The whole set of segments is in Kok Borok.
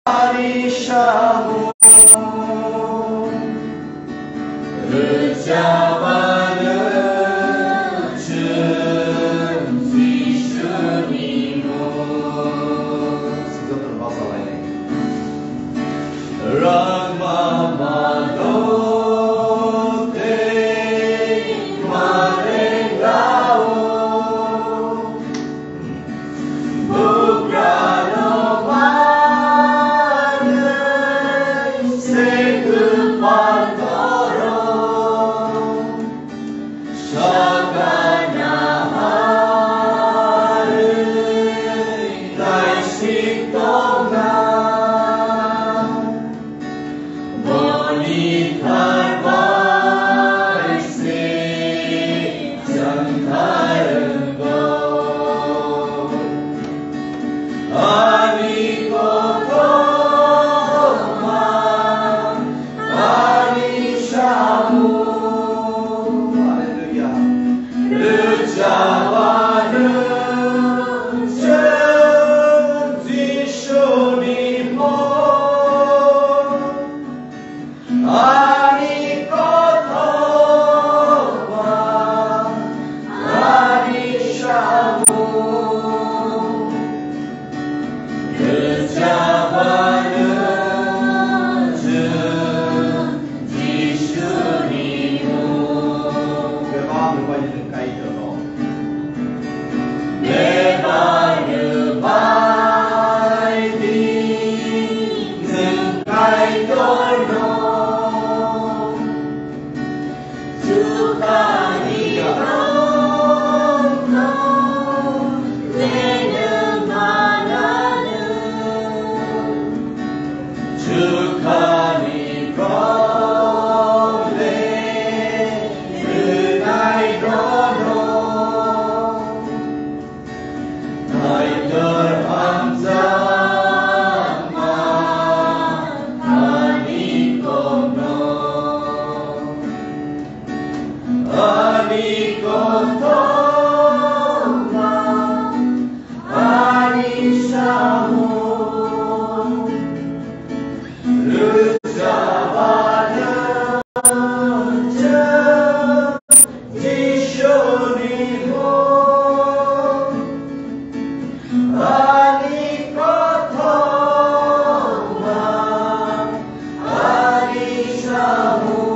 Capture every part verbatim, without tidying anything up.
Ani samung rwchapano chwng Jisuni mung. Jotono bachalainai. Rangma mano tei marengrao. Bugrano manwi se kwpal toro, sakana harwi naisik tongna. Boni thar bai se chwng thar wngo. Ani kothoma, ani samung. Hallelujah. Rwchapano chwng Jisuni mung. Ani kothoma, ani samung. Rwchapano chwng Jisuni mung. Bebak rwbaini nwng Kaitorno. Bebak rwbaini nwng Kaitorno. Chukhani rokno lenwng mananw. Chukhani rok le rwnai rokno. Kaitor hamjakma ani kokno. Ani kothoma, ani samung. Rwchapano chwng Jisuni mung. Ani kothoma, ani samung.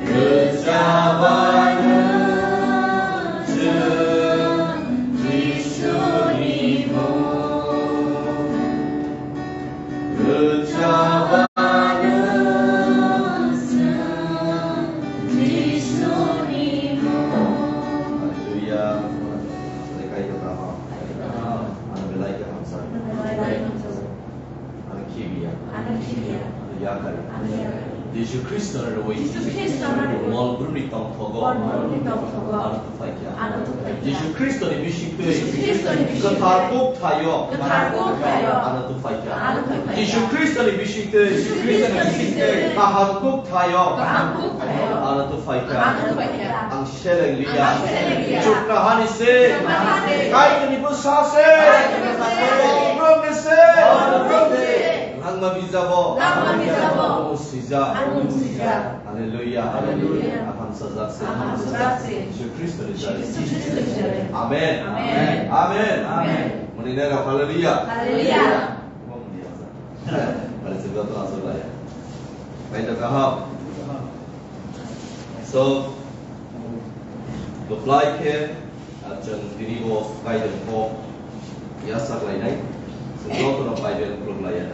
Rwchapano chwng Jisuni mung. Rwchapano chwng Jisuni mung. Hallelujah. Ano belai khe hamsa. Ano khibiya. Ano khibiya. Ano yakari. Ano yakari. Jisu Khristo ni rwi. Jisu Khristo ni rwi. Mol brumni tongthogo. Mol brumni tongthogo. Ano tuphaikha. Ano tuphaikha. Jisu Khristo ni bisingtwi. Jisu Khristo ni bisingtwi. Kwthar kuk thaio. Kwthar kuk thaio. Ano tuphaikha. Ano tuphaikha. Jisu Khristo ni bisingtwi. Jisu Khristo ni bisingtwi. Kaham kuk thaio. Kaham kuk thaio. Ano tuphaikha. Ano tuphaikha. Ang seleng liya. Ang seleng liya. Chukra hani se. Chukra hani se. Kaitorni bwsa se. Kaitorni bwsa se. Borok ni se. Borok ni se. Langma bijabo. Langma bijabo. Ang sijak. Ang sijak. Hallelujah. Hallelujah. Aham sajak se. Aham sajak se. Jisu Khristo ni jari. Jisu Khristo ni jari. Amen. Amen. Amen. Amen. Muni nai rok hallelujah. Hallelujah. Muni ya sa. Mari sibra to asal ya. Pai to kaham. So, reply khe, ah, chwng tini bo Bible kok yasak lainai. Chwng jotono Bible khuluk laiya.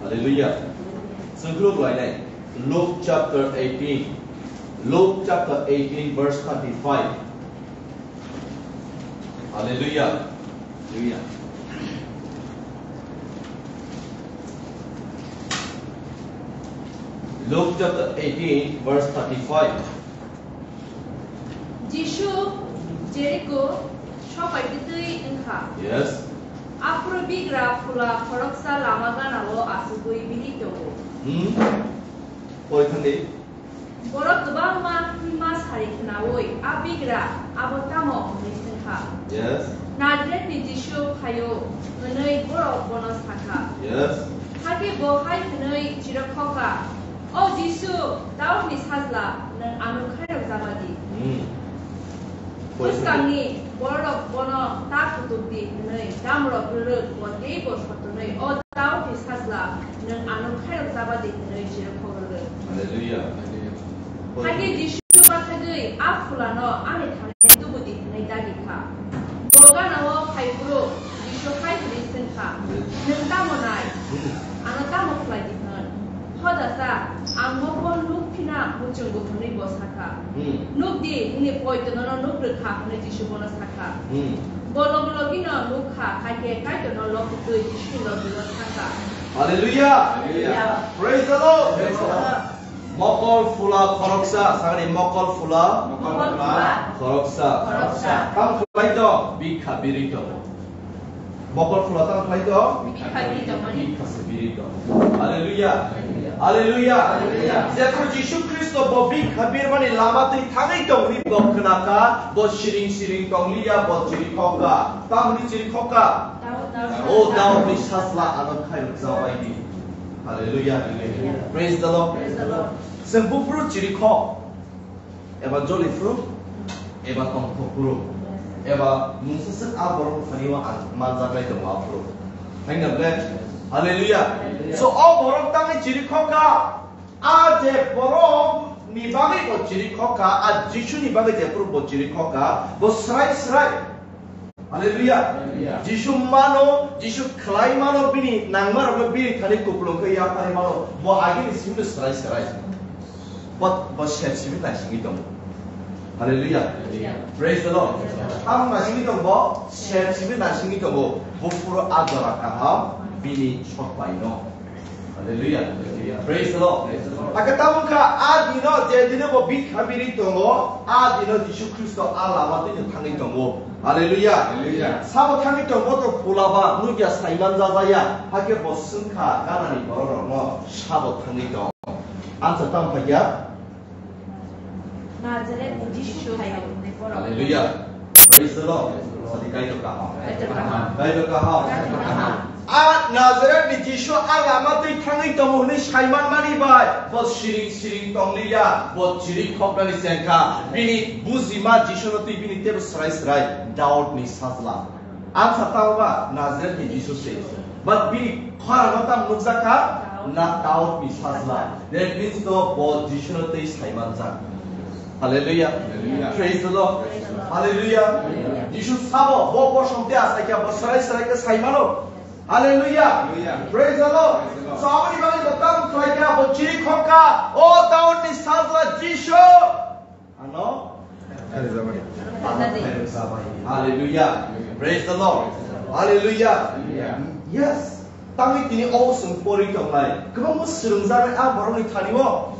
Hallelujah. Chwng khuluk lainai. Luke chapter eighteen. Luke chapter eighteen, verse thirty-five. Hallelujah. Hallelujah. Luke chapter eighteen, verse thirty-five. Jisu Jeriko sopai twi wngkha. Yes. Aphuru bigra phola khoroksa lama gana-o achugwi bini tongo. Hmm. Pori thangdi. Borok kwbangma himma sari khna-o. A bigra abo tamo hwnwi swngkha? Yes. Nazaretni Jisu phaio, hwnwi borok bono sakha. Yes. Hakhe bo hai hwnwi chirikhokha, "O Jisu, Daudni Sajla, nwng ano khairok jaba di." Hmm. Bwskangni bororok bono ta kutuk di hwnwi damrok rwrwk, bo teibo sotonwi, "O Daudni Sajla, nwng ano khairok jaba di," hwnwi chirikhok rwrwk. Hallelujah. Hakhe Jisu bathagwi a phulano ani thani tubu di hwnwi dagi kha. Bo gana-o phai phuru Jisu hai hwnwi swng kha, "Nwng tamo nai? Ano tamo khlai di hwn? Hoda cha, ang mokol nuk phina muchungo," hwnwi bo sa kha. Hmm. "Nuk di, nini poito nono nuk rw kha," hwnwi Jisu bono sa kha. Hmm. Bo logi logino nuk kha, hakhe Kaitorno lobwi twi Jisuni logi-o sa kha. Hallelujah. Hallelujah. Praise the Lord. Praise the Lord. Mokol phula khoroksa, sagri mokol phula. Mokol phula. Khoroksa. Khoroksa. Tamo khlai tong, bikha biri tongo. Mokol phula tamo khlai tong? Bikha biri tongmani. Bikha se biri tongo. Hallelujah. Hallelujah. Hallelujah. Hallelujah. Jephru Jisu Khristo bo bikha birmani lama twi thangwi tongwi bo khna kha, bo siring siring tong liya, bo chirikhok kha. Tamni chirikhok kha? Daud, Daud. O Daudni Sajla, ano khairok jabai di. Hallelujah. Hallelujah. Praise the Lord. Praise the Lord. Chwng buphuru chirikhok, eba joli phuru, eba tongthok phuru, eba mungsa swk a borok thani o ang manjaknai tongo aphuru. Thangna ble? Hallelujah. So o borok tangwi chirikhok kha, a je borok ni bagwi bo chirikhok kha, a Jisu ni bagwi jephuru bo chirikhok kha, bo srai srai. Hallelujah. Hallelujah. Jisu mano, Jisu khlai mano, bini nangma rokno bini thani kupulung khe yapharwi mano. Bo agini simi srai srai. Bo, bo sep simi naisingwi tongo. Hallelujah. Hallelujah. Praise the Lord. Praise the Lord. Tam naisingwi tongo, sep simi naisingwi tongo. Bo phuru a jora kaham bini sok bai no. Hallelujah. Hallelujah. Praise the Lord. Praise the Lord. Hakhe tamo wngkha, a dino, je dino bo bikha biri tongo, a dino Jisu Khristo a lama twi thangwi tongo. Hallelujah. Hallelujah. Sabo thangwi tongo to phulaba, nukya saiman jajaya. Hakhe bo swngkha, ganani bororokno sabo thangwi tong. Answer tamo phaikha? Nazaretni Jisu phaio hwnwi borok. Hallelujah. Praise the Lord. Sadi Kaitor kaham. Kaitor kaham. Kaitor kaham. Kaitor kaham. A Nazaretni Jisu a lama twi thangwi tongo hwnwi saiman mani bai bo siring siring tong liya, bo chirikhoknani chengkha. Bini bujima Jisuno twi bini tebo srai srai Daudni Sajla. Ang sa tamo ba Nazaretni Jisu se. But bini khorang no tam nukjak kha na Daudni Sajla. That means to bo Jisuno tei saimanjak. Hallelujah. Hallelujah. Praise the Lord. Praise the Lord. Hallelujah. Hallelujah. Jisu sabo bo bosong te asai kha bo srai srai khe saimano. Hallelujah. Hallelujah. Praise the Lord. Praise the Lord. So aboni bagwi bo tam khlai kha bo chiri khok kha. O Daudni Sajla Jisu. Ano? Hallelujah. Hallelujah. Praise the Lord. Hallelujah. Yes. Tangwi tini o swng pori tongnai. Kwbangma swrwngjaknai a borokni thani-o.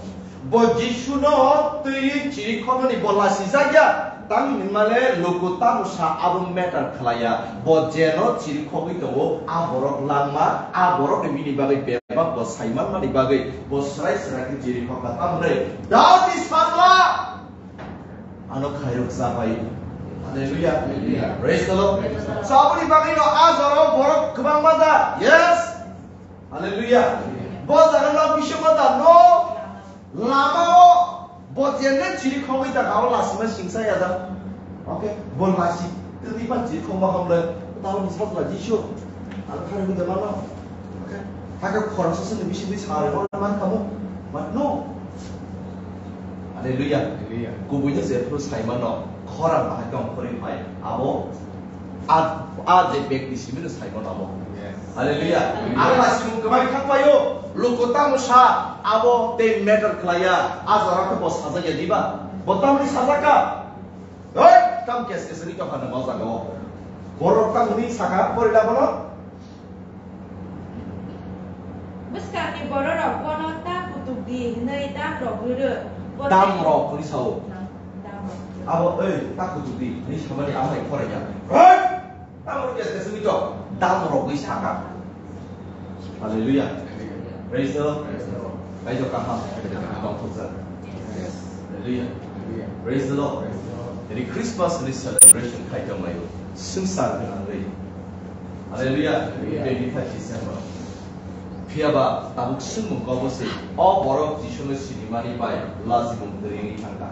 Bo Jisuno twiwi chiri khoknani bo lasijakya. Tangwi hinmale luku tamo sa abo matter khlaiya. Bo jeno chiri khogwi tongo, a borok langma, a borokni bini bagwi bebak bo saimanmani bagwi bo swrai swrai khe chiri khokha. Tamoni Daudni Sajla. Ano khairok chabai. Hallelujah. Hallelujah. Praise the Lord. Praise the Lord. So aboni bagwi no a jora borok kwbangma da. Yes. Hallelujah. Bo jora no bisingo da no. Lama o bo jenne chiri khogwi da gao lasima singsa ya da. Okay. Bo lasi tini pan chiri khogma hamle. Daudni Sajla Jisu. Ang khairok da mano. Hakhe khoroksa sini bisi bisi sari hor man kamo. But no. Hallelujah. Hallelujah. Kubui ni jephru saimano khorang bahai tong khori phai. Abo a, a je bek ni simi no saimano abo. Yes. Hallelujah. Hallelujah. Ang la simung kwbai thang paio. Luku tamo sa abo te matter khlaiya. A jora khe bo sajak ya diba? Bo tamni sajak ka? Oi, tam kes kes ni tokha no ma jaga o. Borok tam ni saka pori la bono. Bwskangni bororok bono ta kutuk di hwnwi damrok rwrwk. Bo tei Damrok hwnwi sao. Damrok. Abo, "Ei, ta kutuk di," hwnwi samani amai khoraiya. "Hei! Damrok ya se simi to. Damrok," hwnwi saka. Hallelujah. Praise the Lord. Praise the Lord. Kaitor kaham. Tongthokjak. Yes. Hallelujah. Praise the Lord. Tini Christmas ni celebration khai tonglaio, swngchar gwnangwi. Hallelujah. Hallelujah. Twenty-five December. Phiya ba tabuk swngmung kobo se, o borok Jisuno sinimani bai lachimung kwrwi wngwi thangkha.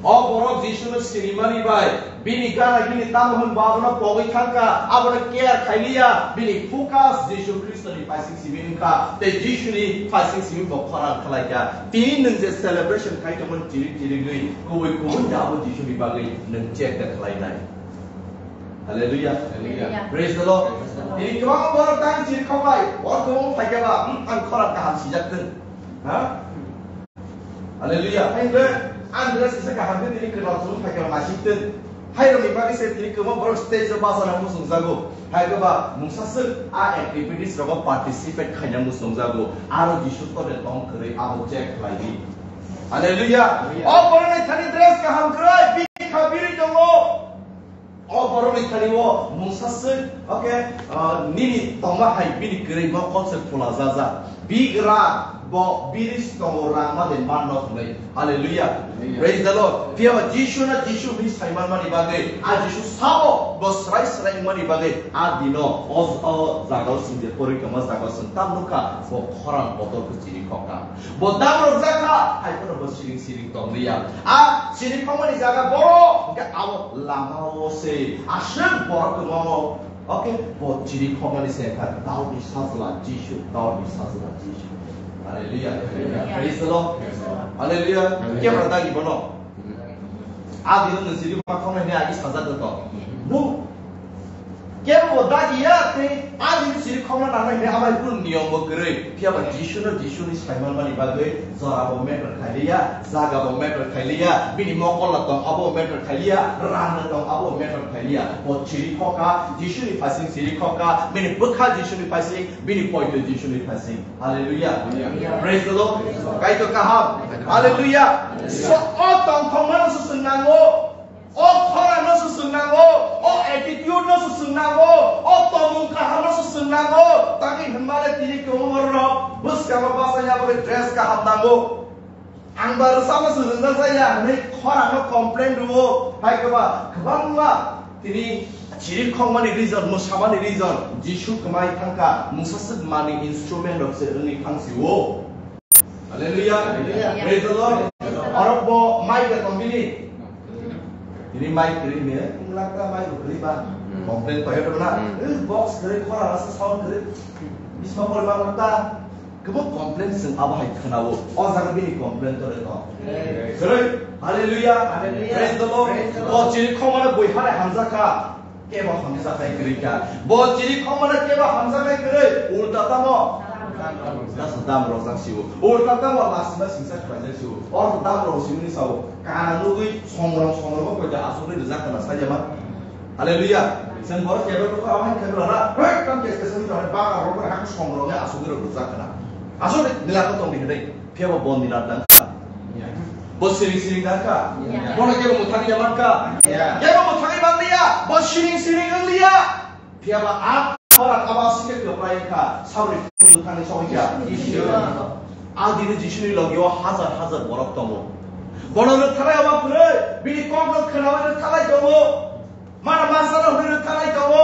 O borok Jisuno sinimani bai bini gana gini tamo hwn bo abono pogwi thangkha, abono care khailiya, bini focus Jisu Khristoni phaising simi wngkha, tei Jisuni phaising simi bo khorang khlaikha. Tini nwng je celebration khai tongmani chiri chirigwi kubui kubui da abo Jisuni bagwi nwng check da khlainai. Hallelujah. Hallelujah. Praise the Lord. Praise the Lord. Tini kwbangma borok tang chiri khok bai, borok kwbangma phaikha ba, hmm, ang khorang kaham sijak thung. Ha? Hallelujah. Hai le, ang dress kisa kaham khe tini kwtal chumui phaikha ba, masik thung. Hai rokni bagwi se tini kwbangma borok stage o bachana muchungjago. Hai khe ba mungsa swk a activities rogo participate khaina muchungjago. Aro Jisu tole tong kwrwi abo check khlai di. Hallelujah. Hallelujah. O borokni thani dress kaham kwrwi, bikha biri tongo. O borokni thani o mungsa swk, okay, ah, nini tongma hai bini kwrwi mokol se phula jaja. Bigra bo biri tongo rang ma de manno hwnwi. Hallelujah. Hallelujah. Praise the Lord. Phiya ba Jisu na Jisu hwnwi sai manmani bagwi, a Jisu sabo bo srai srai wngmani bagwi, a dino o, o jagao chwng je porwi tongma jagao chwng tam nukha, bo khorang bodol khe chiri khokha. Bo dam rok jakha, hai phano bo siring siring tong liya. A chiri khokmani jaga boro, hwnkhe abo lama o se aswk borok kwbangma. Okay, bo chiri khokmani se kha, Daudni sajla Jisu, Daudni sajla Jisu. Hallelujah. Hallelujah. Praise the Lord. Praise the Lord. Hallelujah. Hallelujah. Kebra dagi bono? A dino nwng chiri ma khoknai hwnwi agi sajak to. No. Kebo bo dagi ya, tei a dino chiri khokna nangnai hwnwi amai kunu niyom bo kwrwi. Phiya ba Jisu no Jisu ni sai manmani bagwi jora bo matter khailiya, jaga bo matter khailiya, bini mokol la tong abo matter khailiya, rang la tong abo matter khailiya. Bo chiri khokha, Jisu ni phaising chiri khokha, bini bwkha Jisu ni phaising, bini poito Jisu ni phaising. Hallelujah. Hallelujah. Praise the Lord. Kaitor kaham. Hallelujah. So, o tongthokmano se chwng nango. O khorang no se chwng nango. O attitude no se chwng nango. O tongmung kaham no se chwng nango. Tangwi hwnmale tini kwbangma borok bwskango bachai ya bagwi dress kaham nango. Ang ba rwchapma se rwjak ya hwnwi khorang no complain rwo. Hai kwba kwbangma tini chiri khokmani reason, mwsamani reason, Jisu kwmai thangkha, mungsa swk mani instrument rok se wngwi thang sio. Hallelujah. Hallelujah. Praise the Lord. Praise the Lord. Orok bo mic da tong bini. Tini mic kwrwi ne, wng lakha mic bo kwrwi ba. Hmm. Complain payo to na. Hmm. Eh, box kwrwi, khorang asa sound kwrwi. Bisma pori ma ta. Kwbang complain chwng abo hai khwnao. O jaga bini complain tore to. Yes. Kwrwi. Hallelujah. Hallelujah. Praise the Lord. Praise the Lord. Bo chiri khokmano bui hare hamjakha. Kebo hamjaknai kwrwi kha. Bo chiri khokmano kebo hamjaknai kwrwi. Ulta tamo? Dam rojak sio. Ulta tamo lasima singsa khlaijak sio. Or dam rok simi sao. Kana nugwi songrong songrong ko ja asugwi rijak kana sajama. Hallelujah. Sen borok kebo ko awan kebo ra. Hek kam kes kes ni ba ka ro ha songrong asugwi rijak kana. Asugwi nila ko tong di. Phiya bo bondi na tang kha. Ya. Bo siring siring tang kha. Ya. Bono kebo muthang ya man kha. Ya. Kebo muthang ya man liya. Bo siring siring wng liya. Phiya ba a khorang aba sike kwplai kha. Sabri muthang ni song ya. Ya. A dini Jisu ni logi o hajar hajar borok tongo. Bono rwktharnai aba kwrwi. Bini kok no khwnawi rwktharnai tongo. Mana masano hwnwi rwktharnai tongo.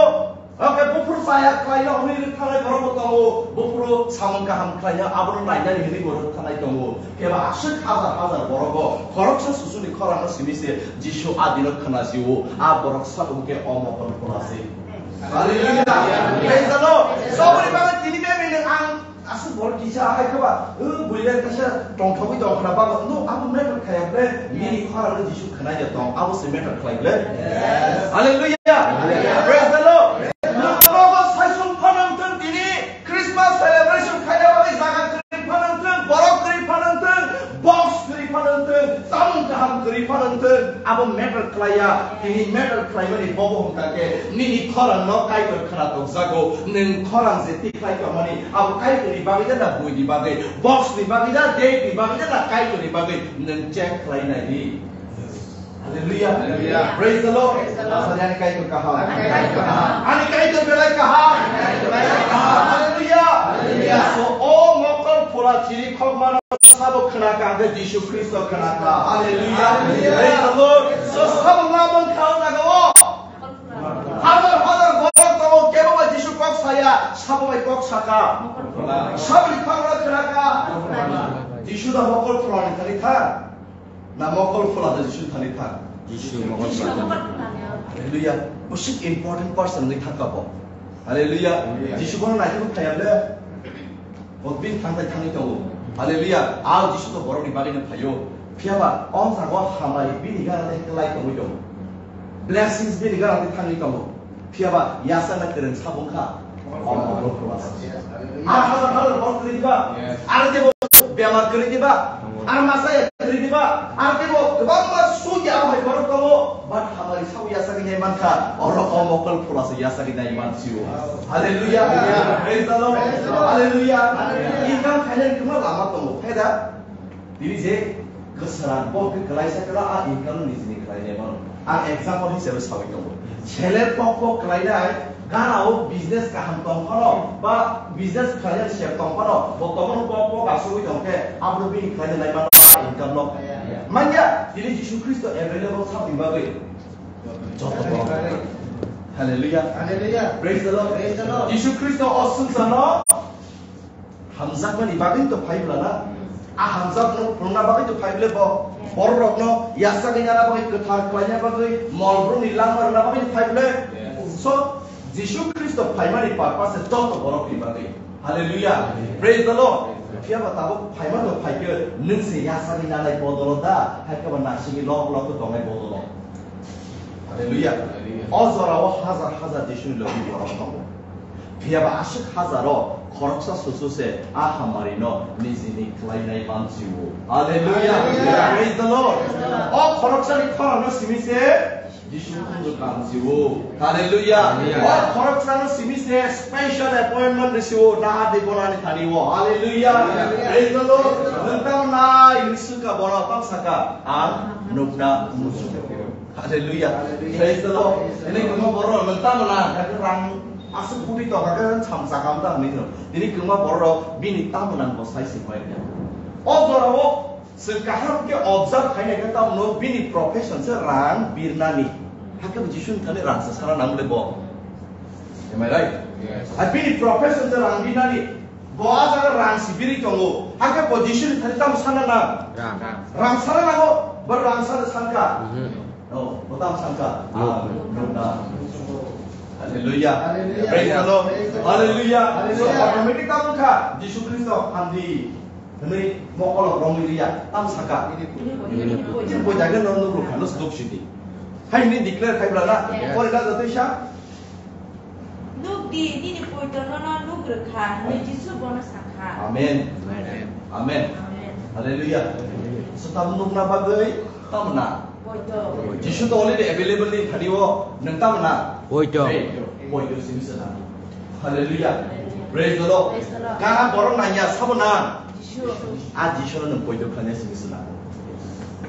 Oke, buphuru chaya khlaina hwnwi rwktharnai borokbo tongo. Buphuru samung kaham khlaina abono nainani hwnwi bo rwktharnai tongo. Keba aswk hajar hajar borogo khoroksa susuni khorangno simi se Jisu adino khna sio. A borok sabo hwnkhe o mokol phura se. Hallelujah. Praise the Lord. Soboni bagwi tini bebini ang Aswk bor kisa hai khe ba, o, buile kaisa tongthogwi tong khna ba, no, abo matter khaya ble, nini khorang no Jisu khna ya tong, abo se matter khlai ble. Yes. Hallelujah. Hallelujah. Praise the Lord. Yes. Nogo saisung phanang thung tini, Christmas celebration khaina bagwi jaga kwrwi phanang thung, borok kwrwi phanang thung, box kwrwi phanang thung, tamung kaham kwrwi phanang thung, abo matter khlai ya. Tini matter khlaimani bobo hwnkha khe nini khorang no Kaitor khna tokjago, nwng khorang je tikhlai tongmani abo Kaitorni bagwi da na buini bagwi, box ni bagwi da, date ni bagwi da na Kaitorni bagwi, nwng check khlai nai di. Hallelujah. Hallelujah. Praise the Lord. Praise the Lord. Asani ani Kaitor kaham. Ani Kaitor kaham. Ani Kaitor belai kaham. Ani Kaitor belai kaham. Hallelujah. Hallelujah. So, o mokol phura chiri khok mano sabo khna kha, hwnkhe Jisu Khristo khna kha. Hallelujah. Hallelujah. Praise the Lord. So, sabo saka. Sabri thangla khwna kha. Jisu da mokol phulani thani thang. Na mokol phula da Jisu thani thang. Jisu mokol phula. Hallelujah. Bwswk important person wngwi thangkha bo. Hallelujah. Jisu bono naikhe bo phaiya le. Bo bini thangthai thangwi tongo. Hallelujah. Ang Jisu to borokni bagwino phaio. Phiya ba o jaga o hamari bini gana tei kwlai tongwi tongo. Blessings bini gana tei thangwi tongo. Phiya ba yasakna kwrwng sabo wngkha. O mokol phulasa. Ar hazar hazar borok kwrwi diba? Ar teibo bemar kwrwi diba? Ar masa ya kwrwi diba? Ar teibo kwbangma sugi abo hai borok tongo. But hamari sabo yasagwi nai mankha, oro o mokol phulasa yasagwi nai mansio. Hallelujah. Praise the Lord. Hallelujah. Income khainani kwbangma lama tongo. Phai da? Tini je kwswrang bo khe kwlaisa kwla a income nijini khlainai mano. Ang example hisabe sawi tongo. Seller pok pok khlainai, gana o business kaham tong phano, ba business khlainai se tong phano, bo tongmani pok pok asugwi tong khe, abo bini khlainai lai mano income no. Manya, tini Jisu Khristo available sabni bagwi. Joto borok. Hallelujah. Hallelujah. Praise the Lord. Praise the Lord. Jisu Khristo o swngcharno hamjakmani bagwi to phai bwlana. A hamjakno phunukna bagwi to phai bwle bo. Bororokno yachagwi nana bagwi, kwthar khlaina bagwi, mol brumni langma rwna bagwi phai bwle. So, Jisu Khristo phaimani purpose joto borokni bagwi. Hallelujah. Praise the Lord. Phiya ba tabuk phaima to phai khe nwng se yachagwi nanai bodolo da, hai khe ba naisingwi lok lok khe tongnai bodolo. Hallelujah. O jorao hazar hazar Jisuni logi borok tongo. Phiya ba aswk hazaro khoroksa susu se a hamari no nijini khlainai mansio. Hallelujah. Hallelujah. Praise the Lord. O khoroksani khorang no simi se Jisu Khristo mansio. Hallelujah. Hallelujah. O khoroksano simi se special appointment risiwo na de bonani thani wo. Hallelujah. Hallelujah. Praise the Lord. Nwng tamo nai hinwi swngkha bono tamo saka ang nukna muchungo. Hallelujah. Hallelujah. Praise the Lord. Praise the Lord. Ini kwma borok nwng tamo nang, khe rang aswk koti tongkha khe samsa kam da hinwi no. Ini kwma borok bini tamo nang bo sai se mai ya. O jorao chwng kaham khe observe khainai khe tamo no bini profession se rang birnani. Hakhe bo Jisu ni thani rang se sana nang le bo. Am I right? Yes. Ar bini profession se rang birnani. Bo a jaga rang si biri tongo. Hakhe bo Jisu ni thani tamo sana nang. Rang. Rang sana nango. Bo rang sana sanka. Mhm. No, bo tamo sanka. Nuk. Ah, nuk na. Hallelujah. Hallelujah. Praise the Lord. Praise the Lord. Hallelujah. Hallelujah. So, automatic tamo kha, Jisu Khristo hamdi hinwi mokolo romwi riya, tamo saka. Ini bo jaga no nuk rukha, no sduk sidi. Hai hinwi declare khai bwlana. Yes. Pore da jotoi sa. Nuk di, nini poito nono nuk rwkha, hinwi Jisu bono sakha. Amen. Amen. Amen. Amen. Hallelujah. So tamo nukna bagwi tamo na? Poito. Jisu to already available ni thani o, nwng tamo na? Poito. Hey, poito simi se na. Hallelujah. Hallelujah. Praise the Lord. Praise the Lord. Kana borok nangya sabo na? Jisu. A Jisu no nwng poito khlaina simi se na.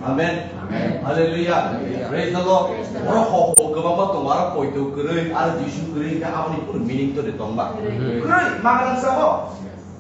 Amen. Amen. Hallelujah. Hallelujah. Praise the Lord. Praise the Lord. Oro ho ho kwbangma tongo, aro poito kwrwi, aro Jisu kwrwi, hwnkhe aboni kunu meaning to de tongba? Kwrwi. Kwrwi, magrang sabo.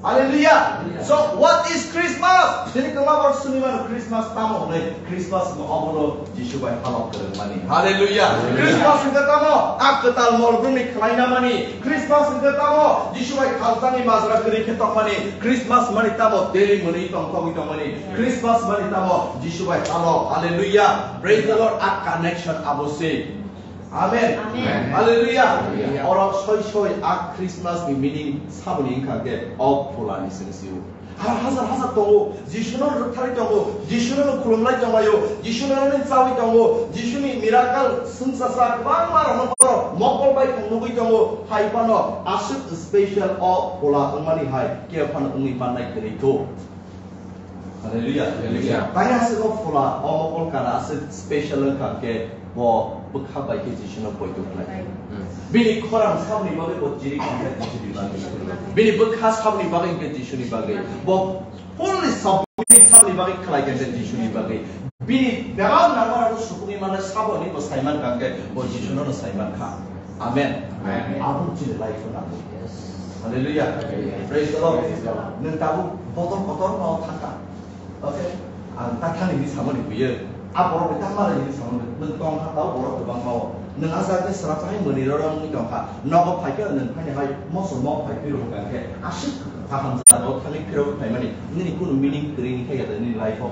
Hallelujah. So, what is Christmas? Tini kwbangma borok swnwi mano, Christmas tamo hwnwi? Christmas no obono Jisu bai halok kwrwngmani. Hallelujah. Hallelujah. Christmas hwnkhe tamo? A kwtal mol brumni khlaina mani. Christmas hwnkhe tamo? Jisu bai khalsani majra kwrwi khe tongmani. Christmas mani tamo? Daily mwnwi tongthogwi tongmani. Christmas mani tamo? Jisu bai halok. Hallelujah. Praise the Lord. A connection abo se. Amen. Amen. Hallelujah. Hallelujah. Oro soi soi a Christmas ni meaning saboni wngkha khe o phola ni seng sio. Har hazar hazar tongo, Jisu no rwktharwi tongo, Jisu no khulumlai tonglaio, Jisu no nini chawi tongo, Jisu ni miracle swngchasa kwbangma rok no borok mokol bai tong nugwi tongo, hai phano aswk special o phola wngmani hai khe phano wngwi mannai kwrwi kho. Hallelujah. Hallelujah. Tani aswk o phola, o mokol kana aswk special wngkha khe bo bwkha bai khe Jisu no poito khlai. Hmm. Bini khorang saboni bagwi bo chiri khe Jisu ni bagwi. Bini bwkha saboni bagwi khe Jisu ni bagwi. Bo fully submit saboni bagwi khlai khe Jisu ni bagwi. Bini bebak nangmano bo supungwi mano saboni bo saiman kha khe bo Jisu no saiman kha. Amen. Amen. Abo chini life no nango. Hallelujah. Praise the Lord. Praise the Lord. Nwng tabuk botol kotor no thangkha. Okay? Ang tathani hinwi samani huyo. A borok bai tangmani hinwi samani. Nwng tongkha tao borok kwbangma o. Nwng a jaga khe swrapsa hai mwnwi roro wngwi tong kha. Nogo phai khe nwng phaini hai moso mok phai phiro hwnkha khe aswk kaham jaga o thangwi phiro phaimani nini kunu meaning kwrwi ni khe ya nini life o.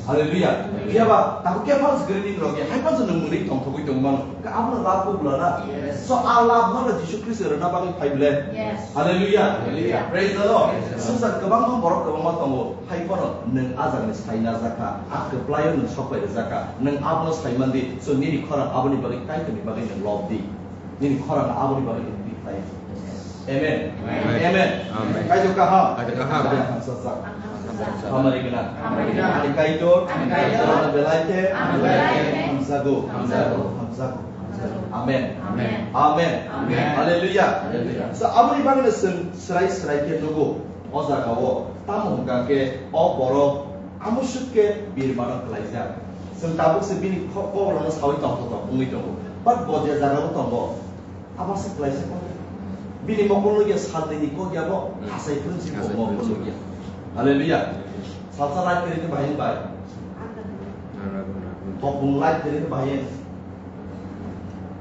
Hallelujah. Phiya ba tabuk khe phano greeting rok ya hai phano nwng mwnwi tongthogwi tong mano. Khe abono love khe bwla na. So a love no Jisu Khristo rwna bagwi phai bwle. Hallelujah. Praise the Lord. Swngchar kwbangma borok kwbangma tongo. Hai phano nwng a jagani sai najakha, a kwplaio nwng sok pai rwjakha, nwng abono sai man di, so nini khorang aboni bagwi Kaitorni bagwi nwng lob di, nini khorang aboni bagwi nwng twi khlai. Amen. Amen. Amen. Amen. Kaitor kaham. Kaitor kaham. Kaitor hamsajak. Hamsajak. Hamari gwnang. Hamari gwnang. Ani Kaitor. Ani Kaitor. Ano belai khe. Ano belai khe. Hamjago. Hamjago. Hamjago. Amen. Amen. Amen. Amen. Hallelujah. Hallelujah. So aboni bagwi nwng srai srai khe nugo. O jaga o tamo hwnkha khe o borok amoswk khe birmano khlaijak. Chwng tabuk se bini kho-, koborokno saui tongthok tongthok wngwi tongo. But bo je jaga o tongo, abo se klaisa kok. Bini mokol nugya salnwini kok ya bo, hmm, asai phuru si bo mokol nugya. Hallelujah. Salsa light kwrwi khe bahai bai. Topung light kwrwi khe bahai.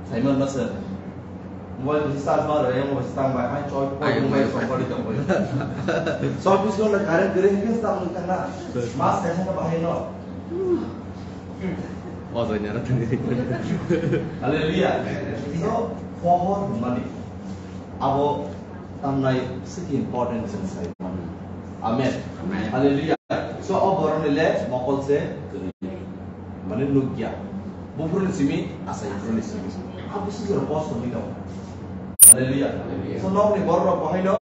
Simon Mason. Mobile bisi charge ma rwya, mobile bisi tang bai, hai choi, ai, mobile mobile song pari tong bai. Choi bisi no current kwrwi hwnkhe se tamo nang tang na. Mas kaisa no bahai no. O jai nara tang. Hallelujah. So, pohor hwnmani abo tamnai siki important chwng sai mano. Amen. Amen. Hallelujah. So, o borokni le mokol se kwrwi. Mane nukya. Buphuruni simi, asai phuruni simi. Abo sijoro post wngwi tongo. Hallelujah. Hallelujah. So, nokni borok rok bohaino,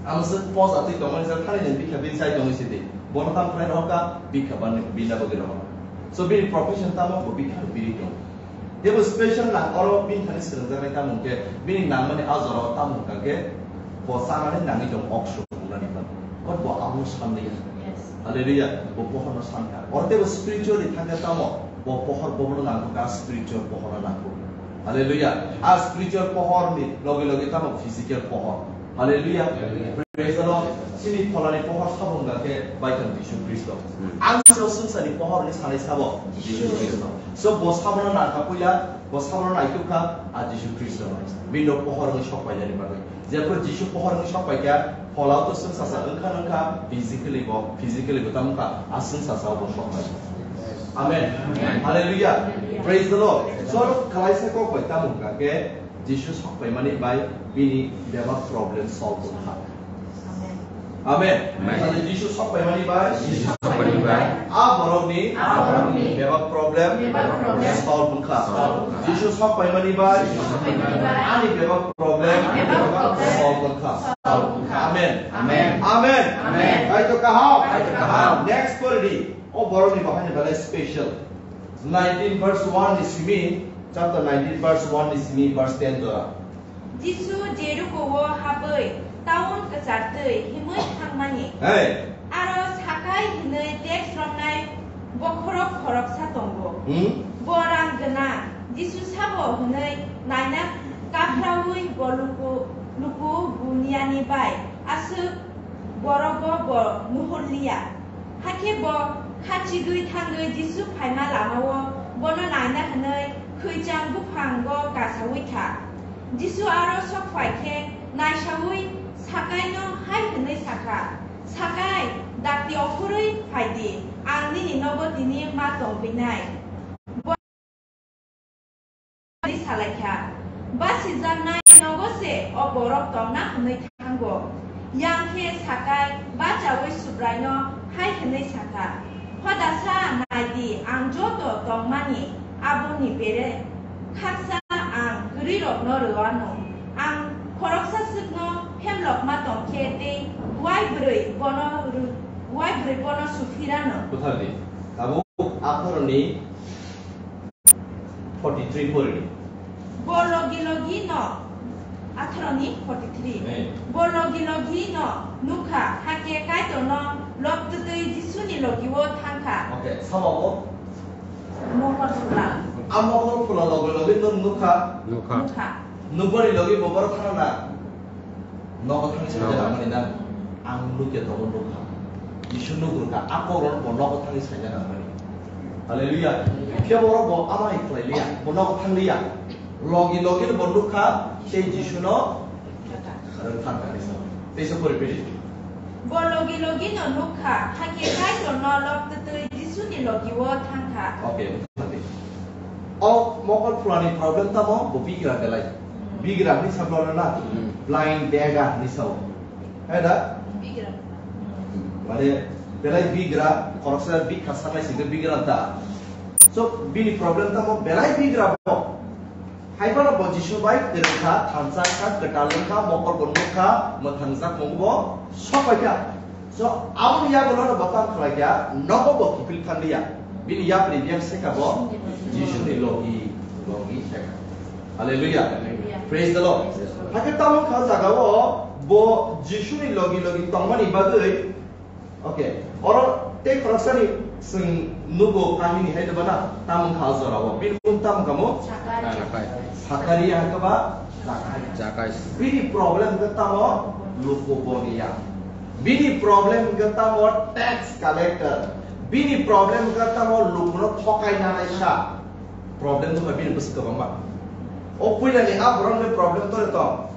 ang se post atwi tongmani sa thani nen bikha bini sai tongwi sidi. Bono tam khlai rohorkha, bikha bani bina bagwi rohorkha. So, bini profession tamo, bo bikha bini tongo. Teibo special nang oro bini thani swrwngjaknai tamo hwnkhe, bini nangmani a jorao tamo hwnkha khe, bo chanani nangwi tongo, ok suk wngnani bagwi. But bo abono sanliya. Yes. Hallelujah. Bo pohorno sankha. Oro teibo spiritually thangkhe tamo, bo pohor bobono nangkukha, spiritual pohorno nangkukha. Hallelujah. A spiritual pohorni loge loge tamo physical pohor. Hallelujah. Hallelujah. Praise the Lord. Chini pholani pohor sabo wngkha khe Baithang Jisu Khristo. Hmm. Ang se swngcharni pohor hwnwi sanai sabo Jisu Khristo. So bo sabono nangkha puila, bo sabono naitukha a Jisu Khristo. Bini rok pohor wngwi sok painani bagwi. Jephru Jisu pohor wngwi sok paikha, pholao to swngchar wngkha wngkha physically bo, physically bo tamo wngkha, a swngchar bo sok paikha. Amen. Amen. Hallelujah. Praise the Lord. So khlaisa kok bai tamo wngkha khe Jisu sok paimani bai bini bebak problem solve wngkha. Amen. Amen. Amen. Jisu sok paimani bai, Jisu sok paimani bai, a borokni, a borokni bebak problem, bebak problem solve wngkha. Solve wngkha. Jisu sok paimani bai, Jisu sok paimani bai, ani bebak problem, ani bebak problem solve wngkha. Solve wngkha. Amen. Amen. Amen. Amen. Kaitor kaham. Kaitor kaham. Next pori di. O borokni bo haino belai special. Nineteen verse one ni simi, chapter nineteen verse one ni simi verse ten jora. Jisu Jeriko-o habwi town kwchar twi himwi thangmani. Hey. Aro Sakai hwnwi tax romnai bokhorok khoroksa tongo. Hmm? Bo rang gwnang. Jisu sabo hwnwi naina kaphraui bo luku, luku buniyani bai aswk borogo bo nuhurliya. Hakhe bo khachigwi thangwi Jisu phaima lama-o bono naina hwnwi khwichang buphango kasaui kha. Jisu aro sok phai khe naisaui Sakaino hai hwnwi sa kha, "Sakai, dakti okhorwi phai di, ang nini nogo tini ma tongphinai." Hwnwi sa lai kha, "Basijaknai nogo se o borok tongna hwnwi thango." Yang khe Sakai bachaui Subraino hai hwnwi sa kha, "Hodasa nai di, ang joto tongmani aboni bere khaksa ang kwrwirokno rw anw. Ang khoroksa swkno phemlokma tong khe tei uai bwrwi bono rw-, uai bwrwi bono suphir anw." Kwthar di. Tabuk aphoroni forty three pori di. Bo logi logi no, atharo ni forty three. Hey. Bo logi logi no nukha, hakhe Kaitor no lobtwtwi Jisu ni logi o thangkha. Okay, sama bo? Mohor phula. A mohor phula logi logi no nukha. Nukha. Nukha. Nukbani logi bo boro thana na. Nogo thangwi saina nangmani na? Ang nukya tongo nukha. Jisu nugrwkha, a kokrokno bo nogo thangwi saina nangmani. Hallelujah. Khe borok bo amai khlai liya, bo nogo thang liya. Logi logi bo nukha, tei Jisu no rwng thang kha. Teisa pori pori. Bo logi logi no nukha, hakhe Kaitor no lobtwtwi Jisu ni logi o thang kha. Okay, thang di. O mokol phulani problem tamo, bo bigra belai. Bigra hwnwi sa bwlano na? Hmm. Blind beggar hwnwi sao. Hai da? Bigra. Mane belai bigra, khoroksa bikha sanai singkhe bigra ta. So, bini problem tamo belai bigra bo. Hai phano bo Jisu bai kwrwngkha, thansa kha, kwtal wngkha, mokol bo nukha, mwthangjak mung bo sopaikha. So, aboni yagulo no bo tamo khlaikha, nogo bo kiphil thanglia. Bini yapri biyang sekha bo Jisu ni logi, logi sekha. Hallelujah. Hallelujah. Praise the Lord. Hakhe tamo kha jagao bo Jisu ni logi logi tongmani bagwi, okay, oro tei khoroksani chwng nugo kahini hai deba na, tamo kha o jorao. Bini mung tamo kha mo? Sakari. Sakari. Sakari hakhe ba Zakai. Zakai. Bini problem khe tamo? Luku boniya. Bini problem khe tamo? Tax collector. Bini problem khe tamo? Lukuno thokai nanai sa. Problem wngkha bini bwswk kwbangma. O puilani a borokni problem tore tong?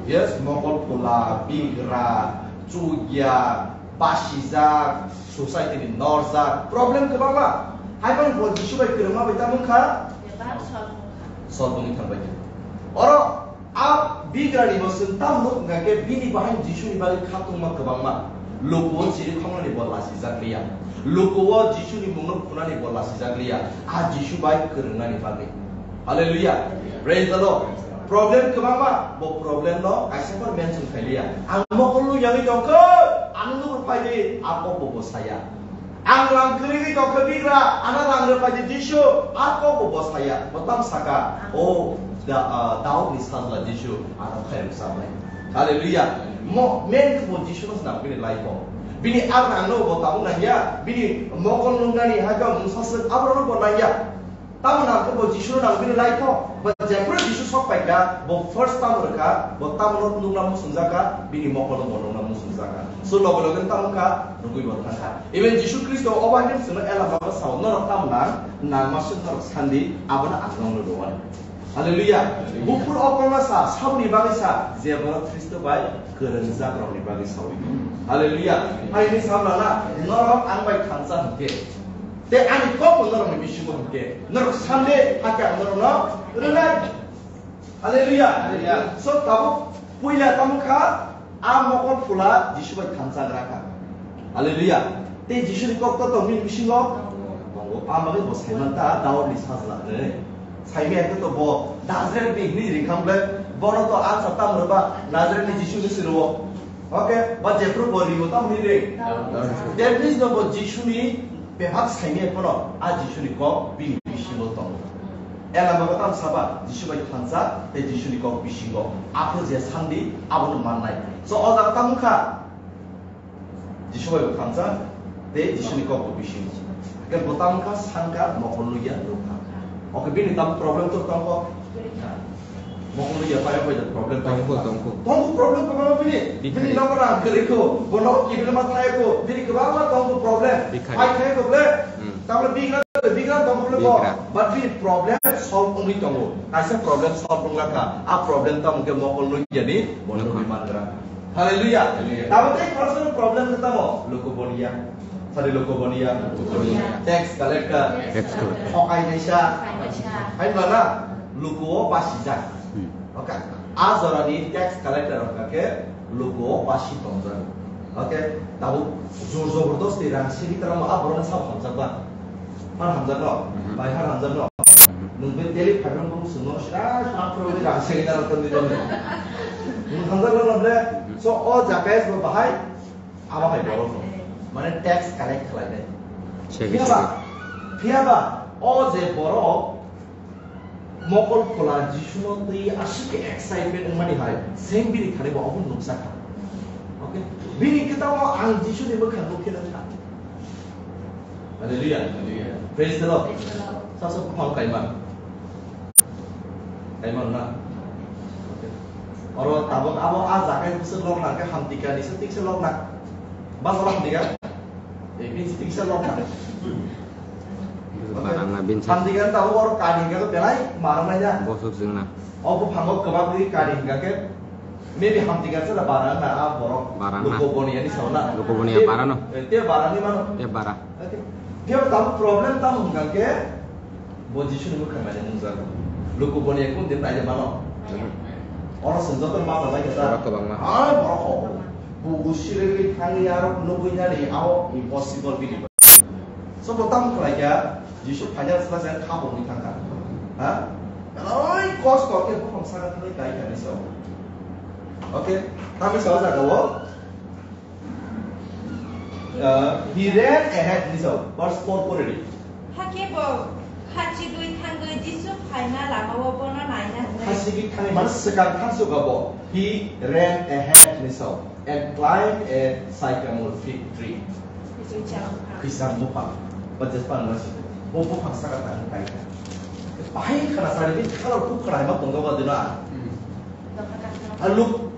Yes, mokol phula, bigra, chukya, basijak, society ni norjak, problem kwbangma. Hai phano bo Jisu bai kwrwngma bai tamo wngkha? Bebak solve wngkha. Solve wngwi thangbai. Oro a bigrani bo chwng tamo nuk wngkha khe bini bahai Jisuni bagwi khatungma kwbangma. Lukuo chiri khongnani bo lasijak liya. Lukuo Jisuni mungno khunani bo lasijak liya. A Jisu bai kwrwngnani bagwi. Hallelujah. Praise the Lord. Problem kwbangma, bo problem no kaisa phano mention khai liya. Ang mokol nung yagwi tongkha, ang nung phai di, a kok bo bo saya. Ang rang kwrwigwi tongkha bigra, ano rang rwphai di Jisu, a kok bo bo saya. Bo tamo saka, o Da-, ah, Daudni sajla Jisu, ano khairok samai. Hallelujah. Mo, main khe bo Jisu no swnam bini life o. Bini a rang no bo tabuk nangya, bini mokol nungnani hakhe mungsa swk aborok no bo nangya. Tamo nang khe bo Jisu no nang bini life o. Ba jephru Jisu sok paikha, bo first tamo rwkha, bo tamo no nukna muchungjak kha, bini mokol no bo nukna muchungjak kha. So loge loge tamo kha, nugwi bo thang kha. Even Jisu Khristo o bahai khe chwngno ela mano sao, norok tamo nang, nangma swk norok sandi, abono ang nokno rwmani. Hallelujah. Buphuru o kokno sa, saboni bagwi sa, je borok Khristo bai kwrwngjak rokni bagwi saui. Hallelujah. Haini samlana, norok ang bai thansa hwnkhe. Tei ani kok bo norokni bisingo hwnkhe. Norok sande hakhe ang norokno rwnai. Hallelujah. Hallelujah. So tabuk puila tamo kha, a mokol phula Jisu bai thansa gra kha. Hallelujah. Tei Jisuni kok to tong bini bisingo? Tongo. Tongo. Amagwi bo saiman ta Daudni sajla hwnwi. Saimaya khe to bo Nazareth ni hwnwi ring kha bwle, bono to answer tamo rwba, Nazareth ni Jisu ni siro. Okay, ba jephru bo ringo tamo hwnwi ring. That means no bo Jisu ni bebak saimaya phano a Jisu ni kok bini bisingo tongo. Ela mago tamo saba, Jisu bai thansa tei Jisu ni kok bisingo. Aphuru je sandi, abono mannai. So o jaga tamo kha? Jisu bai bo thansa, tei Jisu ni kok bo bisingo. Khe bo tamo kha, sangka, mokol nukya, nukha. Okay, bini tamo problem to tongkho? Mokol nukya, pai pai da problem tongkho, tongkho. Tongkho problem kwbangma bini. Bini. Bini nogo rang kwrwi kho, bo nogo kibil ma thai kho, bini kwbangma tongkho problem. Bikhari. Pai thai kho ble. Hmm. Tamle bigra, bigra tongkho ble bo. Bigra. But bini problem solve wngwi tongo. Kaisa problem solve wngla kha. A problem tamo khe mokol nukya ni, bo nukha. Nukwi mangra. Hallelujah. Hallelujah. Tamo tei khoroksa problem khe tamo? Luku boniya. Sari luku boniya. Luku boniya. Tax collector. Tax collector. Thokai naisa. Thokai naisa. Hai ba na? Luku o basijak. Hmm. Okay. A jora ni tax collector wngkha khe luku o basi tongjak. Okay. Tabuk jor jobordosti rang sini tamo a borok ni sabo hamjak ba. Har hamjak no? Mhm. Bai har hamjak no? Mhm. Nwng bai daily five rang bung swngo, sra sra phuru bai rang segwi nang tong di tong di. Nwng hamjak no ble? Mhm. So, o Zakaias bo bahai, abo hai borok no. Mane tax collect khlai nai. Segwi phiyaba, segwi. Phiyaba, o je borok, Mokol phola Jisu no twi aswk khe excitement wngmani hai, same bini thani bo obo nukjakha. Okay? Bini kwtao ang Jisu ni bwkhang nukhe nukha. Hallelujah. Hallelujah. Praise the Lord. Praise the Lord. Sasa buphang kaiman. Kaiman na. Okay. Oro tabuk abo a jaga bwswk lok nang khe hamtika ni se tikse lok nang. Bas lok hamtika. Eh, bini se tikse lok nang. Barang na bin sa. Hamtigan tabo oro kani hingka belai barang nai da. Bosok jeng na. O buphango kwbang ri kani hingka khe maybe hamtigan sa da barang na a borok. Barang na. Lukuboni ani sauna. Lukuboni ya bara no. Eh, te barang ni mano. Te bara. Te tabo problem tamo hingka khe bo Jisu ni bwkhang nai nung jago. Lukuboni ya kun din nai mano. Hmm. Oro sung joto ma ba lai khe ta. Oro kwbangma. Ah, borok ho. Bo usirwi thangwi aro nugwi nani ao impossible bini. So, bo tamo khlai kha, Jisu phaina sla se kha bo ni thang kha. Ha? Oi, kosto khe buphang saka thangwi kai kha ni so. Okay, tamo sa jaga o. Uh, he ran ahead ni so, verse four pore di. Hakhe bo khachigwi thangwi Jisu phaima lama o bono naina hwnwi. Khachigwi thangwi mane swkang thangsuka bo. He ran ahead ni so. And climbed a sycamore fig tree. Kwisang buphang. Kwisang buphang. Ba jespan ma si. Bo buphang saka tang kai kha. Bahai khana sari bin khala bukhara ma tongga ba dina. Hmm. Aluk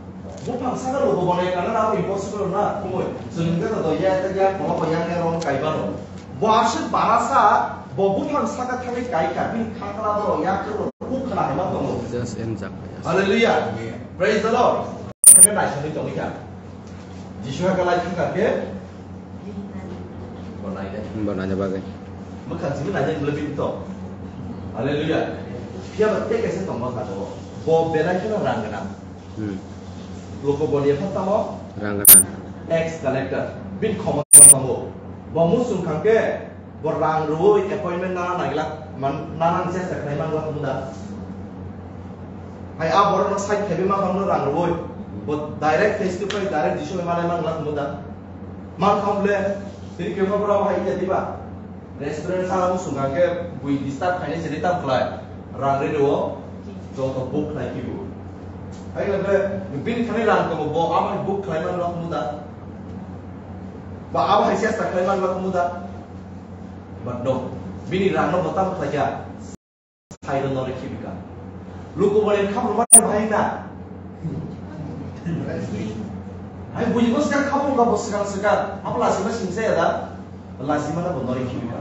buphang saka lo bo bonai kana na impossible na. Kumoi. Sunung ka to ya ta ya ko ko yang ya rong kai ba no. Bo aswk barasa bo buphang saka thangwi kai kha. Bin khakla bo ya ko bukhara ma tongo. Just in jak. Hallelujah. Praise the Lord. Thangwi naisani tongwi kha. Jisu ha kalai thang kha khe. Bo naina. Bo naina bagwi. Mwkhang simi naina bwle bini to. Hallelujah. Phiya ba tei kaisa tongma kha to. Bo belai kheno rang gwnang. Hmm. Loko boni pha tamo? Rang gwnang. Tax collector. Bin khoma tongo. Bo musung khang khe. Bo rang rwui appointment nana nagila man, nana ni chesta khlai man wak muda. Hai a borok no side khebi ma khamno rang rwui. Bo direct face to face direct Jisu bai malai man wak muda. Man kham ble, tini khe ma bora hai ida diba. Restaurant sala mo sunga khe bui disturb khaini sini tam khlai. Rang ri rwo, joto book khlai kibu. Hai ble, bini thani rang ko bo ama book khlai man wak muda. Ba abo hai chesta khlai man wak muda. But no, bini rang no bo tam khlai ya. Sai do nori khibika. Luku bani khamro mani bahai na. Hai buji bo sikang khamro ka bo sikang sikang. Abo lasi ma singsa ya da. Lasi ma na bo nori khibika.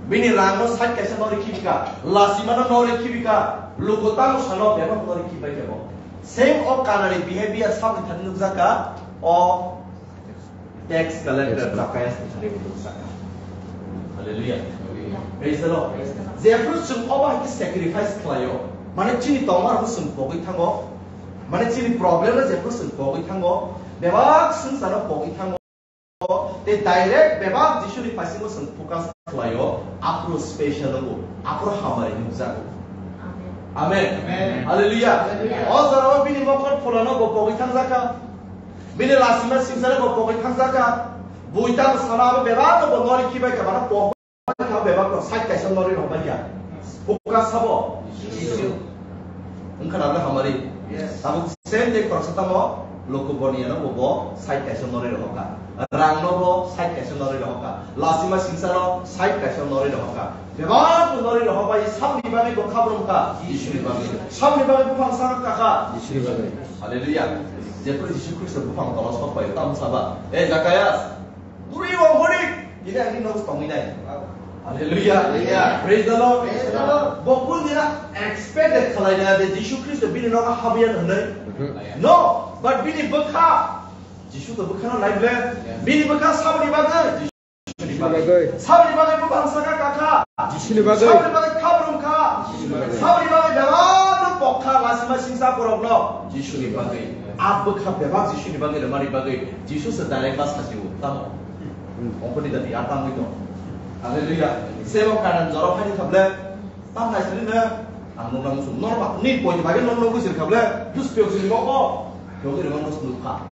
Bini rang no side kaisa nori khibika. Lasi ma na nori khibika. Luku tamo sano bebak nori khibai kebo. Same o kanani behavior sabni thani nukjaka. O Tax collector Zacchaeus ni thani bo saka. Hallelujah. Praise the Lord. Jephru chwng obo hai khe sacrifice khlaio. Mane chini tongma rokno chwng pogwi thango. Mane chini problem no jephru chwng pogwi thango. Bebak swngchar no pogwi thango. Tei direct bebak Jisu ni phaisingbo chwng focus khlaio. Aphuru special no bo. Aphuru hamari nukjago. Amen. Amen. Hallelujah. Hallelujah. O jorao bini mokol phulano bo pogwi thangjak kha. Bini lasima singsare bo pogwi thangjak kha. Buita bwsano abo bebak no bo nori khibai kha, mano pogwi kha bebak no side kaisa nori rok bai kha. Buka sabo? Jisu. Wngkha na hamari? Yes. Tabuk same day khoroksa tamo Loko Boniya no bo, bo side kaisa nori rok kha. Rang no bo side kaisa nori rok kha. Lasima singsano side kaisa nori rok kha. Bebak no nori rok bai sabni bagwi bo khabrum kha? Jisuni bagwi. Sabni bagwi buphang saka kha? Jisuni bagwi. Hallelujah. Jephru Jisu Khristo buphang tola sok pai, tamo saba, "E Zacchaeus, duri wng hodik, tini ani nog tongwi nai." Hallelujah. Hallelujah. Praise the Lord. Praise the Lord. Bo kul dina expected khalai na de Jisu Khristo bini nogo habwi ya hwnwi. Mhm. No, but bini bwkha, Jisu to bwkha no nai ble. Yeah. Bini bwkha saboni bagwi. Saboni bagwi. Saboni bagwi buphang saka kha kha? Jisuni bagwi. Saboni bagwi khabrum kha? Jisuni bagwi. Saboni bagwi bebak no pok kha, lasima singsa borok no? Jisuni bagwi. A bwkha bebak Jisuni bagwi, rwmani bagwi Jisu se direct bus sajiwo. Tamo? Hmm. Ongkoni dati a tamo ito. Hallelujah. Sebo kanan joro phani khable. Tam nai sini na, ang nung nang sung normal. Ni point bagi nung nung sini khable. Just pio sini mo ko. Pio sini mo nung sung kha.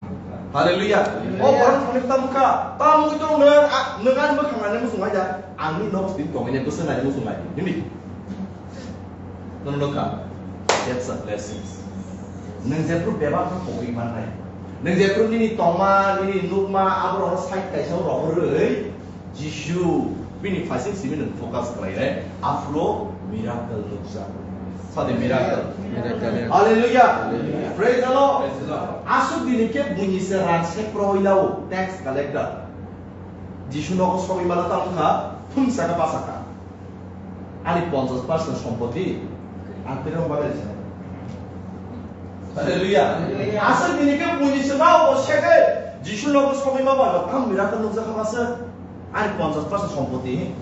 Hallelujah. O borok thangni tam kha. Tam mui tong nang, a, nung ani bwkhang ani musung aja. Ang ni nok sini tong ini bwswng ani musung aja. Nini. Nung nung kha. That's a blessing. Nung jephru bebak no pogwi mannai. Nung jephru nini tongma, nini nukma, abo rok side kaisa rok rwi. Jisu bini phaising simi nwng focus khlainai, aphuru miracle nukjak. Sadi miracle. Miracle. Hallelujah. Hallelujah. Praise the Lord. Praise the Lord. Aswk dini khe buini se rang sekro hoilao, tax collector. Jisu nogo sogwi mano tamo wngkha, thumsa khe basa kha. Ani ponchash percent sompoti ang tini bagwi rwkha. Hallelujah. Hallelujah. Aswk nini khe buini chwngno bo se khe Jisu nogo sogwi ma ba, tam miracle nukjak kha ba se. Ani ponchash percent sompoti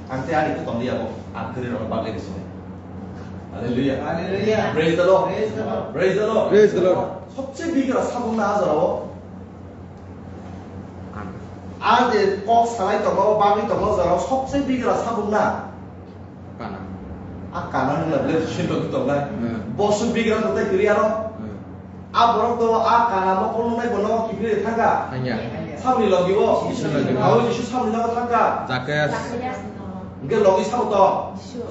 ang tei ani khe tong liya bo, ang tini rwkha bagwi rwkha. Hallelujah. Hallelujah. Praise the Lord. Praise the Lord. Praise the Lord. Praise the Lord. Sobse bigra sabung na ajara o. A je kok salai tongo, bagwi tongo, jora sobse bigra sabung na. Kana. A kana ni lagle sindok tongnai. Hmm. Bosu bigra tongnai kiri aro. Hmm. A borok to a kana mokol nungnai bono kiri thangka. Thangya. Sabni logi o. Jisu logi o. Awi Jisu sabni logi thangka. Zakayas. Hingke logi sabo to.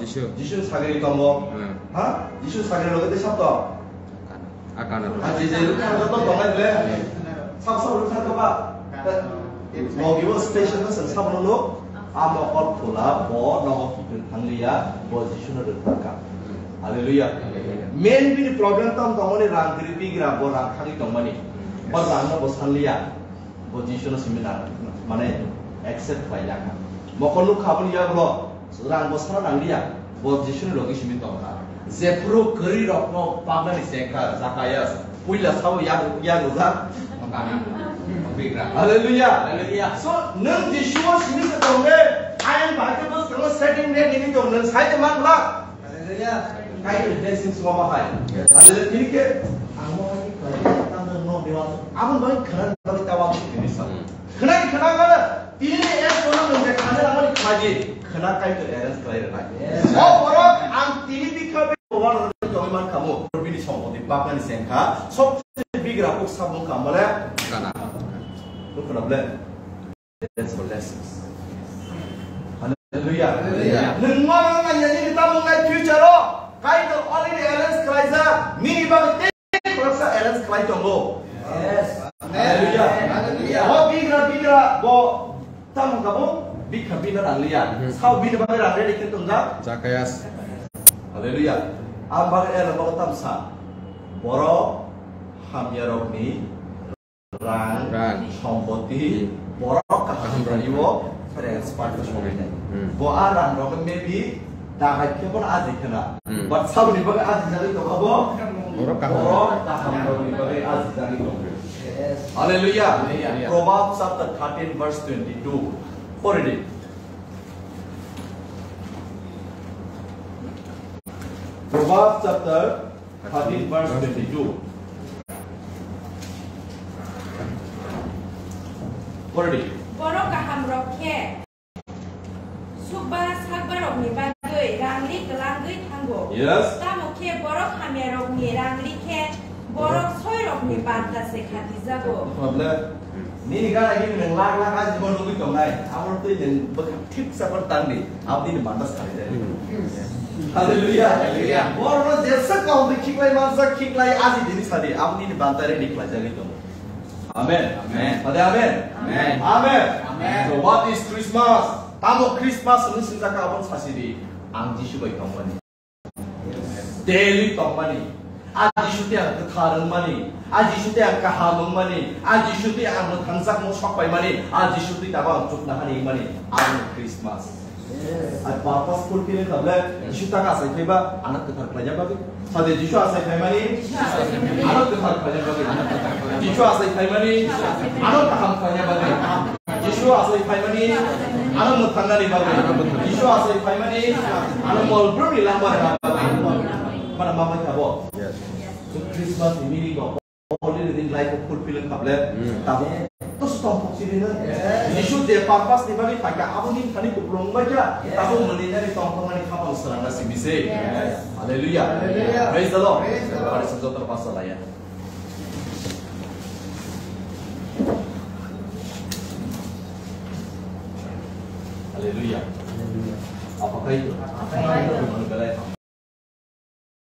Jisu. Jisu sagri tongo. Hmm. Ha? Jisu sagri logi te sab to. Akana. Aji je rukha joto tongnai ble. Sab sab rukha joba. Logi bo special na sab sab no. Amo kor khula bo nogo kiphil thangliya, bo Jisu no rwkha. Hallelujah. Main bini problem tam tongmani rang kiri bigra, bo rang khagwi tongmani. Bo rang no bo sanliya. Bo Jisu no simi na, mane accept khlai ya kha. Mokol nuk kha boni yagulo rang bo sana nang liya. Bo Jisu ni logi simi tong kha. Jephuru kwrwi rok no pagnani cheng kha Zakayas. Puila sabo yak, yak rwjak. Bigra. Hallelujah. Hallelujah. So, nwng Jisu o simi se tong de, ayang bai khe bwskango setting de nini tong, nwng sai de man bla. Hallelujah. Kaitor blessing suma bahai. Hallelujah. Tini ke ang mo hai khlai tang no dewa. Abon bai khana bai tawa tini sa. Khana khana ngana tini ek kono nung de khana lamani khlai di. Khana Kaitor arrange khlai rwnai. Yes. O borok ang tini bikha bi wan rwnai tongwi man khamu. Bini sompoti baknani sengkha. Sobse bigra kuk sabung kambale. Kana. Nukuna ble. That's for lessons. Hallelujah. Hallelujah. Nwng ma nang nang yani kita mung nai future o. Kaitor already arrange khlaijak. Nini bagwi tei khoroksa arrange khlai tongo. Yes. Hallelujah. Hallelujah. O bigra bigra bo tamo kabo bikha bina rang liya. Mhm. Sao bini bagwi rang ready khe tongjak. Zakayas. Hallelujah. Ang bagwi ela bo tamsa. Borok hamya rokni rang, rang, sompoti, hmm, borok kaham, kaham rok rok rok transfer khe sogwi nai. Hmm. Bo a rang rok maybe dahai khe bono aji khena. Hmm. But saboni bagwi aji jagwi tongkha bo. Borok kaham. Borok kaham rokni bagwi aji jagwi tongkha. Yes. Hallelujah. Hallelujah. Proverbs chapter thirteen verse twenty-two. Pori di. Proverbs chapter thirteen verse twenty-two. Pori di. Borok kaham rok khe sukba sakba rokni bagwi rangri kwlangwi thango. Yes. Tamo khe borok hamya rokni rangri khe borok soi rokni banta se khatijago. Problem. Nini gana gini nang lak lak aji bo nugwi tongnai. Abo twi nang bwkha thik sa por tang di. Abo nini banta sari de. Hmm. Hallelujah. Hallelujah. Borok no jesa kaham de khiklai mansa khiklai aji dini sadi. Abo nini banta ready khlai jagwi tongo. Amen. Amen. Sadi amen. Amen. Amen. Amen. So what is Christmas? Tamo Christmas hwnwi swngjak kha aboni sasi di. Ang Jisu bai tongmani. Daily tongmani. A Jisu tei ang kwthar wngmani. A Jisu tei ang kaham wngmani. A Jisu tei ang mwthangjakmung sok paimani. A Jisu tei tabuk ang chuknohani wngmani. Ang Christmas. Yes. Ang purpose fulfill wngkha ble, Jisu ta asai phaiba, ano kwthar khlaina bagwi. Sadi Jisu asai phaimani, ano kwthar khlaina bagwi. Jisu asai phaimani, ano kaham khlaina bagwi. Jisu asai phaimani, ano mwthangnani bagwi. Jisu asai phaimani, ano mol brumni langma rwna bagwi. Mana mamai kha bo. Yes. So Christmas ni meaning bo already nini life o fulfill wngkha ble. Hmm. Tabuk to stop kok sini na. Yes. Jisu je purpose ni bagwi phaikha, abo nini thani kupulung wngbaikha. Yes. Tabuk mwnwi nani tongthokmani khapang swrangna simi se. Yes. Hallelujah. Hallelujah. Praise the Lord. Praise the Lord. Joto pastor laya. Hallelujah. Hallelujah. Apa kai? Apa kai?